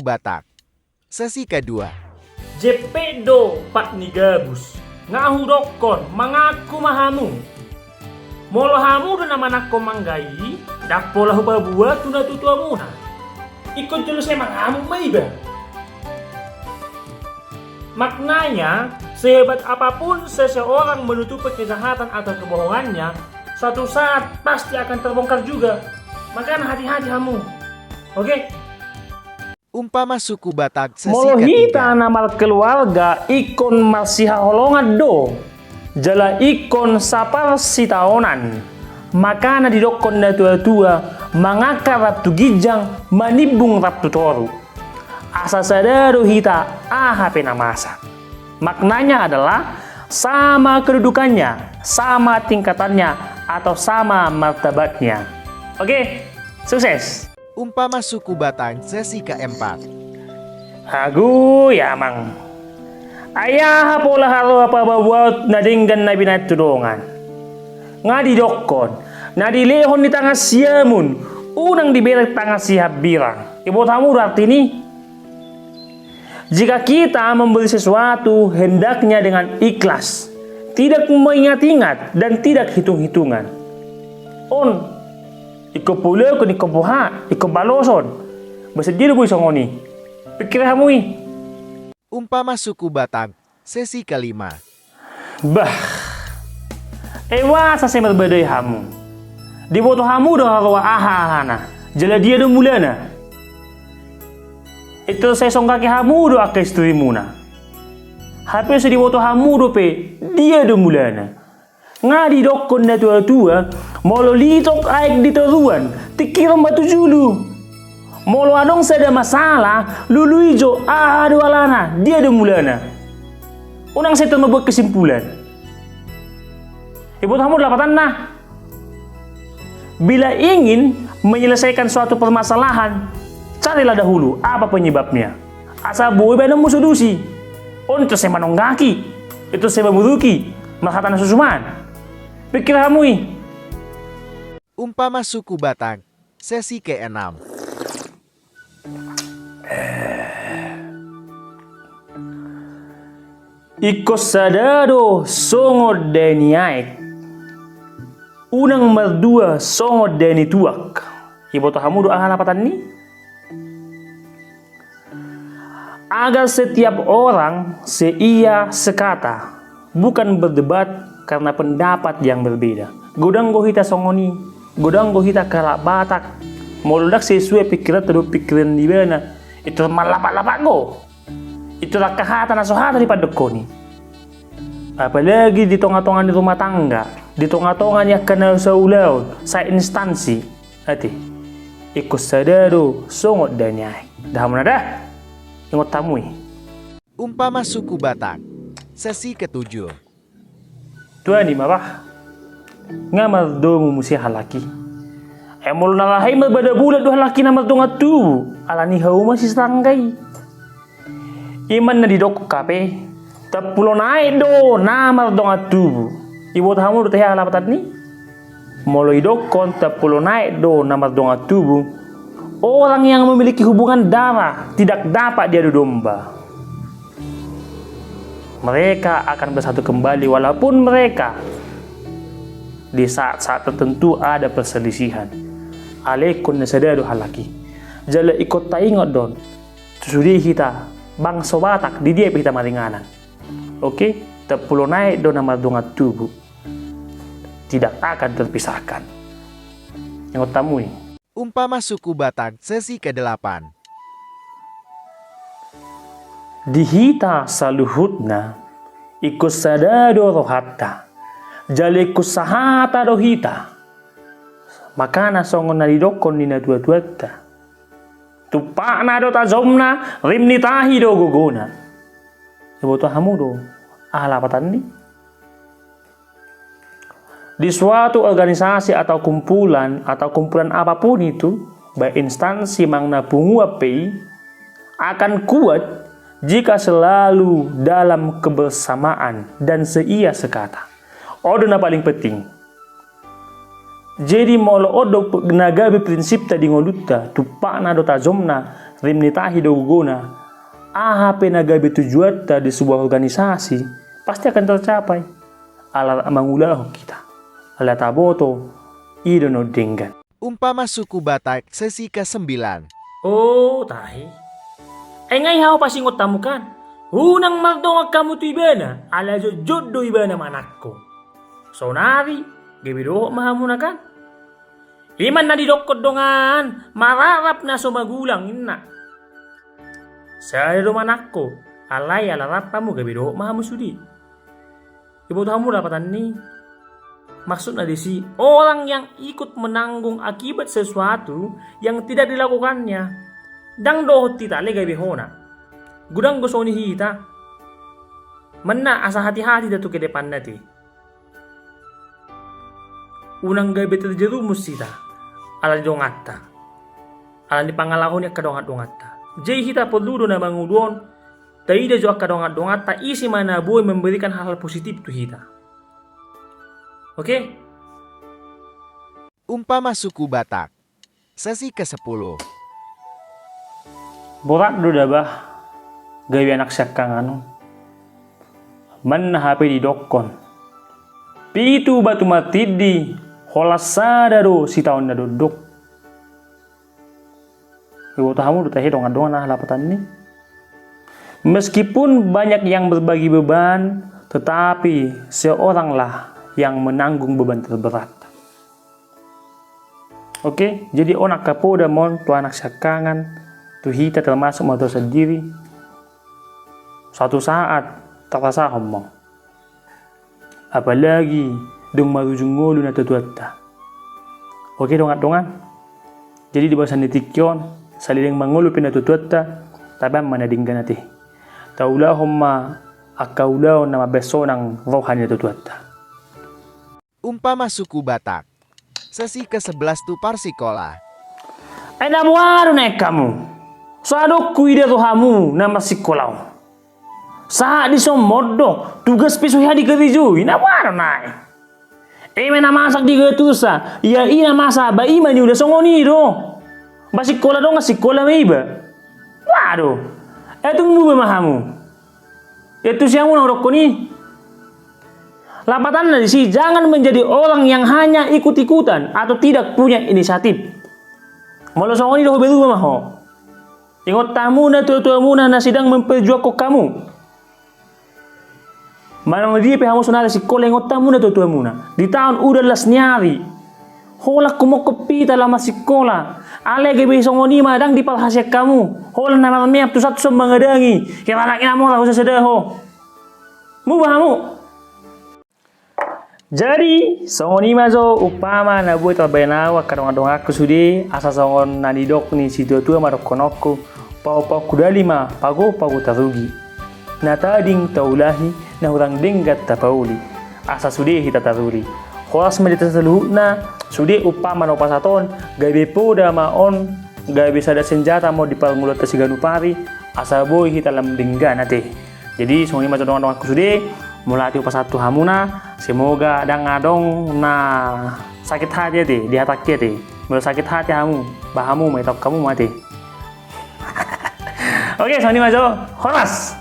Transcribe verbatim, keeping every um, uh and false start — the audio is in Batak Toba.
Batak. Sesi kedua. Jempek do pat ni gabus. Nga hudokkon, mangaku ma hamu. Molo hamu do na manangko mangga i, ndang pola hupaboa tu natuatuamuna. Ingkon jolo sai mangamuk ma iba. Maknanya, sehebat apapun seseorang menutupi kejahatan atau kebohongannya, suatu saat pasti akan terbongkar juga. Makanya hati-hati hamu. Oke? Umpama suku Batak sesi ketiga. Molo hita na markeluarga ingkon marsihaholongan do, jala ingkon saparsitaonan. Makana didokkon natuatua, mangangkat rap tu ginjang, manimbung rap tu toru. Asa sada do hita aha pe na masa. Maknanya adalah sama kedudukannya, sama tingkatannya, atau sama martabatnya. Oke, sukses. Umpama suku Batak sesi keempat. Agu ya amang. Ai aha pola haroa paboaboaon na denggan na binahen tu dongan. Nga didokkon, na dilehon di tangan siamun, unang diberek tangan sihambirang. Iboto hamu do artini? Jika kita memberi sesuatu, hendaknya dengan ikhlas, tidak mengingat-ingat, dan tidak hitung-hitungan. On, ingkon paulakon, ingkon boha, ingkon baloson. Boasa dia do boi songon i? Pikir hamu i. Umpama suku Batak, sesi kelima. Bah. Ai boasa sai marbadai hamu? Diboto hamu do haroa aha ahana, jala dia do mulana? Intor sai songgaki hamu do angka istrimuna. Hape so diboto hamu dope dia do mulana. Nga didokkon natuatua, molo litok aek di toruan, tingkiron ma tu julu. Molo adong sada masalah, lului jo, aha do alana, dia do mulana. Unang sai tar mambuat kesimpulan. Iboto hamu do lapatanna? Bila ingin menyelesaikan suatu permasalahan, carilah dahulu apa penyebabnya. Asa boi baenonmu solusi. On intor sai manonggaki, intor sai mamuruki, marhata na so suman. Pikir hamu i. Umpama suku Batak, sesi keenam. Ingkon sada do songon dae ni aek. Unang mardua songon dae ni tuak. Iboto hamu do aha lapatanni? Agar setiap orang seia sekata, bukan berdebat karena pendapat yang berbeda. Godang do hita songon i, godang do hita halak Batak. Molo ndang sesuai pikiranta dohot pikiran ni ibana, intor marlapaklapak do. Intor angka hata na so hata dipandokkon i. Apalagi di tongatonga ni rumah tangga, di tongatonga ni angka na saulaon, sainstansi. Ate, ingkon sada do songon dae ni aek. Dah hamu na dah. Ingot hamu i. Umpama suku Batak, sesi ketujuh. Tuani ma bah. Nga mardomu muse halak i. Ai molo na lahe i marbada bulat do halak i na mardongan tubu, alani hauma sisarangga i. I ma na didok hape, tampulon aek do na mardongan tubu. Iboto hamu do tahe aha lapatanni? Molo didokkon tampulon aek do na mardongan tubu, orang yang memiliki hubungan darah tidak dapat diadu domba. Mereka akan bersatu kembali walaupun mereka di saat-saat tertentu ada perselisihan. Alai ingkon na sada do halak i. Jala ingkon taingot do on, tu sude hita bangso Batak, di dia pe hita maringanan. Oke, tampulon aek do na mardongan tubu. Tidak akan terpisahkan. Ingot hamu i. Umpama suku Batak sesi kedelapan. Di hita saluhutna, ingkon sada do rohanta. Jala ingkon sahata do hita. Makana songon na didokkon ni natuatuanta. Tumpakna do tajomna, rim ni tahi do gogona. Iboto hamu do aha lapatanni? Di suatu organisasi atau kumpulan, atau kumpulan apapun itu, baik instansi manang na punguan pe i, akan kuat jika selalu dalam kebersamaan dan seia sekata. On do na paling penting. Jadi molo on do na gabe prinsipta di ngolunta, tumpakna do tajomna, rim ni tahi do gogona, aha pe na gabe tujuanta di sebuah organisasi, pasti akan tercapai. Ala mangulahon hita. Ala taboto, i do na denggan. Umpama suku Batak sesi kesembilan. O tahi. Ai nga i hau pasingot hamu kan. Unang mardongan hamu tu ibana, ala jotjot do ibana manangko. Saonari, gabe dohot ma hamuna kan. I ma na didokkon dongan, mararap na so magulang inna. Sada do manangko, alai ala rap hamu gabe dohot ma hamu sude. Iboto hamu do lapatan ni. Maksudna disi, orang yang ikut menanggung akibat sesuatu yang tidak dilakukannya. Ndang dohot hita ale gabe hona. Godang do songon i hita. Manna asa hati-hati hita tu kedepanna te. Unang gabe terjerumus hita ala ni donganta. Ala ni pangalaho ni angka dongan-donganta. Jadi hita porlu do na mangolu on, taida jo angka dongan-donganta, ise ma na boi memberikan hal-hal positif tu hita. Oke? Umpama suku Batak. Sesi kesepuluh. Borat do da bah gabe anak siangkangan on. Manna hape didokkon, pitu batu martindi, holan sada do sitaon na dokdok. Iboto hamu do tahe dongan-dongan aha lapatan ni. Meskipun banyak yang berbagi beban, tetapi seoranglah yang menanggung beban terberat. Oke, jadi on angka poda ma on tu anak siangkangan, tu hita termasuk ma tu au sandiri. Suatu saat tarasahon ma on. Apalagi dung marujung ngolu natuatuanta. Oke dongan-dongan. Jadi di bagasan ni tingki on, saleleng mangolu pe natuatuanta, taban ma na denggan ate. Taulahon ma angka ulaon na mambahen sonang roha ni natuatuanta. Umpama suku Batak. Sesi kesebelas tu parsikola. Ai na boha do naeng hamu? So adong huida rohamu na marsikola on. Sahat dison ma on do, tugas pe so hea dikarejoi, na boha do naeng? Eme na masa di gatursa, ia i na masa ba i ma niula songon i do. Ba sikola dongan sikola ma iba. Boha do. Ai tung muba ma hamu. Ia tusi hamu na hudokkon i. Lapatanna disi, jangan menjadi orang yang hanya ikut-ikutan atau tidak punya inisiatif. Molo songon i do ho, berubah ma ho. Ingot hamu na tuatuamuna na sedang memperjuangkon hamu. Manang dia pe hamu sonari sikola, ingot hamu na tuatuamuna. Di taon udan las ni ari. Holan humokkop hita laho marsikola. Alai gabe songon i ma ndang diparhaseang hamu. Holan na marmeam tu sat so mangadangi. Kira anak ina mora husasada ho. Muba hamu. Jadi songon i ma jo umpama na boi tarbahen au angka dongan-donganku sude, asa songon na nidok ni situatua ma dohononku, pahophop hudali ma pago-pago tarugi. Na tading taulahi, na hurang denggan tapauli. Asa sude hita taruli. Horas ma di hita saluhutna, sude umpama na hupasahat on, gabe poda ma on, gabe sada senjata ma on di parngoluanta siganup ari, asa boi hita lam denggan ate. Jadi songon i ma jo dongan-donganku sude, molo hata hupasahat tu hamuna, semoga ndang adong na sakit hati ate, di hatangki ate. Molo sakit hati hamu, ba hamu ma, itaon hamu ma ate. Oke, songon i ma jo, horas.